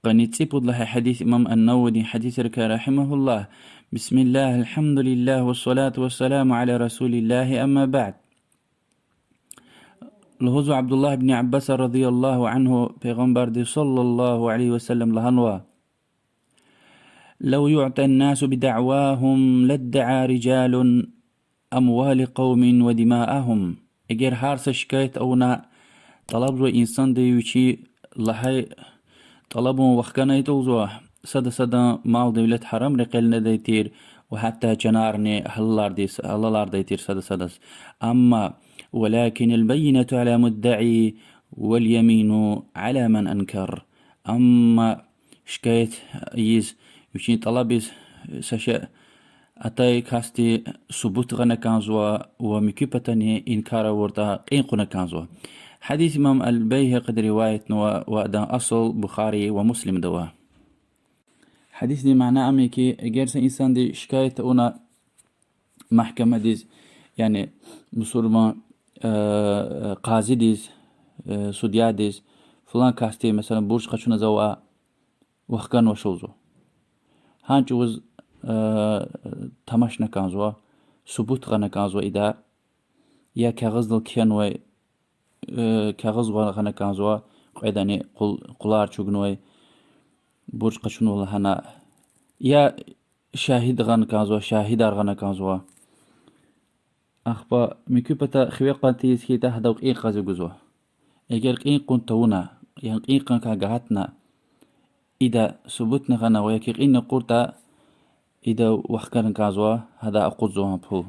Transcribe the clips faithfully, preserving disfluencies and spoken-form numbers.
Къанни цӀипуд лагьай гьадис имам ан-Нававиди гьадисрикай, رحمه الله. بسم الله، الحمد لله، والصلاة والسلام على رسول الله، أما بعد. Лугьузва Абдуллагь ибн Аббаса رضي الله عنه, Пайгъамбарди صلى الله عليه وسلم лагьанва: لو يعطى الناس بدعواهم لادعى رجال أموال قوم ودماءهم. Эгер гьар са шикаят авуна, тӀалабзавай инсанди вичи лагьай тӀалабун вахкана ятӀа, лугьузва, сада садан мал-девлет гьарам рекьел недай тир, ва гьатта чанарни гьалалардай тир сада садаз. Амма, ولكن البينة على المدعي واليمين على من أنكر. Амма шикаят ийиз, вичин тӀалабиз са шей атай касди субут гъана кӀанзава ва муькуь патани инкар авуртӀа кьин кьуна кӀанзава. Гьадис имам аль-Байгьакъиди риваятнава ва адан асул Бухари ва Муслимда ава. Гьадисдин мана ам я хьи, эгер са инсанди шикаят авуна мягькемадиз, яни мусурман, э, къазидиз, э, судьядиз, флан касди, месела, бурж къачуна за ва вахканвач лугьузва. Гьа чӀавуз, э, тамашна кӀанзава, субут гъана кӀанзава ида, я кагъуздал кхьенвай, э, кагъуз гъана кӀанзава, кьведани къул-, къулар чӀугунвай, бурж къачунва лагьана, я шагьид гъана кӀанзава, шагьидар гъана кӀанзава. Ахпа муькуь пата хиве къван тийиз хьайитӀа, гьадав кьин кьаз гузва. Эгер кьин кьун тавуна, яни кьин кьуникай гагьатна, ида субутни гъана ва я кьинни кьуртӀа, ида вахкана кӀанзава, гьада акъудзава пул.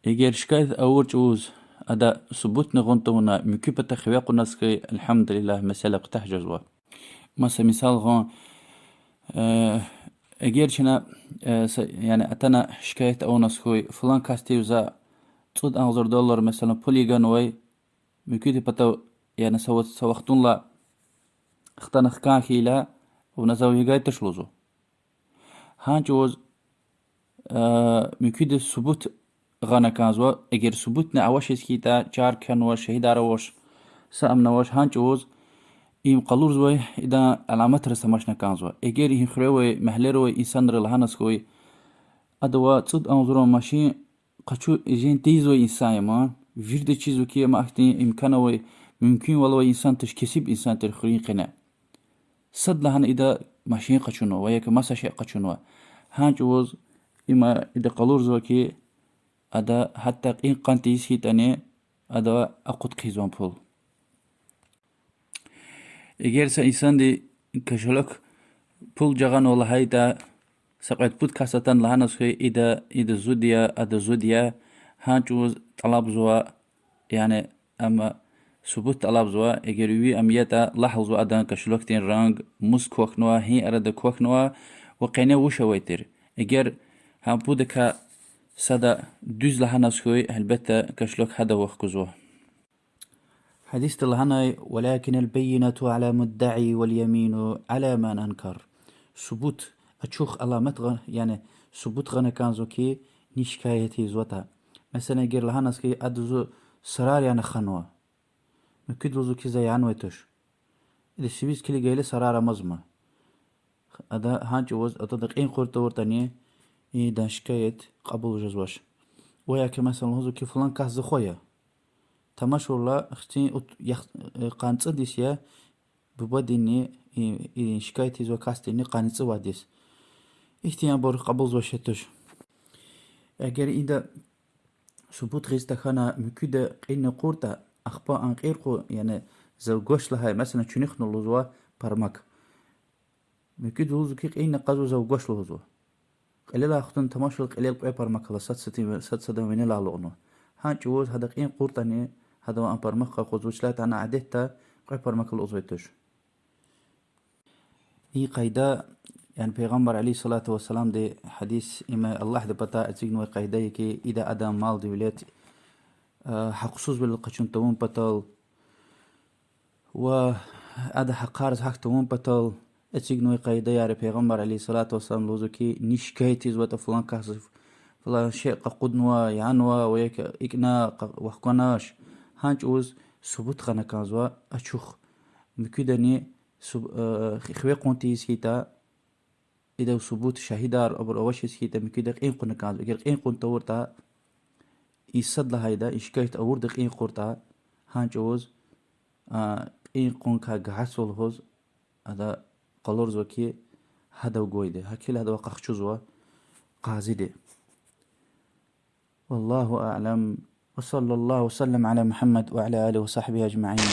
Эгер шикаят авур чӀавуз ада субутни гъун тавуна, муькуь пата хиве кьуназ хьайи, الحمد لله, месэла куьтягь жезва. Маса мисал гъун, э, эгер чна, э, са, яни атана шикаят авуназ хьуй, флан касдив за цӀуд агъзур доллар, месела, пул ягъанвай, муькуьди патав, яни са вахт-, са вахтунлай хтана хкан хьайила, вуна зав ягай туш лугьузва. Гьа чӀавуз, э, муькуьда субут гъана кӀанзава, эгер субутни авачиз хьайитӀа, чар кхьенвач, шагьидар авач, са амни авач, гьа чӀавуз им къалурзавай идан аламатриз тамашна кӀанзава. Эгер и хуьре авай, мягьлера авай инсанри лагьаназ хьуй, адавай цӀуд агъзурун машин къачу жен тийизвай инсан я ман, вирида чизва хьи, ам ахьтин имкан авай, мумкинвал авай инсан туш, кесиб инсан тир хуьруьн къене. Садлагьана ида машин къачунва ва я маса шей къачунва. Гьа чӀавуз има ида къалурзава хьи, ада гьатта кьин кьун тийиз хьайитӀани, ада акъуд хъийизва пул. Эгер са инсанди кошелёк пул жагъанва лагьайтӀа, са кьвед-пуд кас атана лагьаназ хьуй, ида, ида зуд я, ада зуд я, гьа чӀавуз тӀалабзава, яни, амма субут тӀалабзава, эгер ви ам ятӀа, лагь лугьузва адан кошелёкдин ранг, мус квахьнава, гьи арада квахьнава ва къене вуч авай тир. Эгер гьа пудакай сада дуьз лагьаназ хьуй, гьелбетда, кошелёк гьада вахкузва. Гьадисда лагьанай: ولكن البينة على المدعي واليمين على من أنكر. Субут, ачух аламат гъа-, яни субут гъана кӀанзава хьи, ни шикаят ийизватӀа. Месела, эгер лагьаназ хьи, ада зун сарар яна ханва, муькуьда лугьузва хьи, за янвай туш, ида сивиз килигайла сарар амазма. Ада гьа чӀавуз, адада кьин кьур тавуртӀани, идан шикаят кьабул жезвач. Ва я хьи, месела, лугьузва хьи, флан кас за хва я, тамашурла, хцин ут-, ях-, э, къанни цӀуд йис я, бубадинни, и, и шикаят ийизвай касдинни къанни цӀувад йис. Ихьтин абур кьабулзавай шей туш. Эгер ида субут гъиз тахьана, муькуьда кьинни кьуртӀа, ахпа ан кьир кьу, яни зав гвач лагьай, месела, чуьнуьхна лугьузва пармак. Муькуьда лугьузва хьи, кьинни кьазва, зав гвач лугьузва. Кьилелай хтун тамашал, кьилел кьве пармак ала, сад садан, сад садан винелай алукьнава. Гьа чӀавуз гьада кьин кьуртӀани, гьадавай ан пармак къакъудзава, вучиз лагьайтӀа ана адетда кьве пармак алукьзавай туш. И къайда, яни Пайгъамбар عليه الصلاة والسلامди гьадис, им Аллагьди патай эцигнавай къайда я хьи, ида адан мал-девлет, э, гьахъсузвилелди къачун тавун патал ва ада гьахъариз гьахь тавун патал эцигнавай къайдаяр я. Пайгъамбар عليه الصلاة والسلام лугьузва хьи, ни шикаят ийизватӀа флан касди флан шей къакъуднава, янва ва я икӀна къа-, вахканач, гьа чӀавуз субут гъана кӀанзава ачух, муькуьдани суб-, э, хиве кьун тийиз хьайитӀа, идав субут шагьидар абур авачиз хьайитӀа, муькуьда кьин кьуна кӀанзава. Эгер кьин кьун тавуртӀа, и сад лагьайда, и шикаят авурди кьин кьуртӀа, гьа чӀавуз, а, кьин кьуникай гагьатзава лугьуз, ада къалурзава хьи, гьадав гвайди. Гьа хьайила гьадавай къахчузва къазиди. والله أعلم، وصلى الله وسلم على محمد وعلى آله وصحبه أجمعين.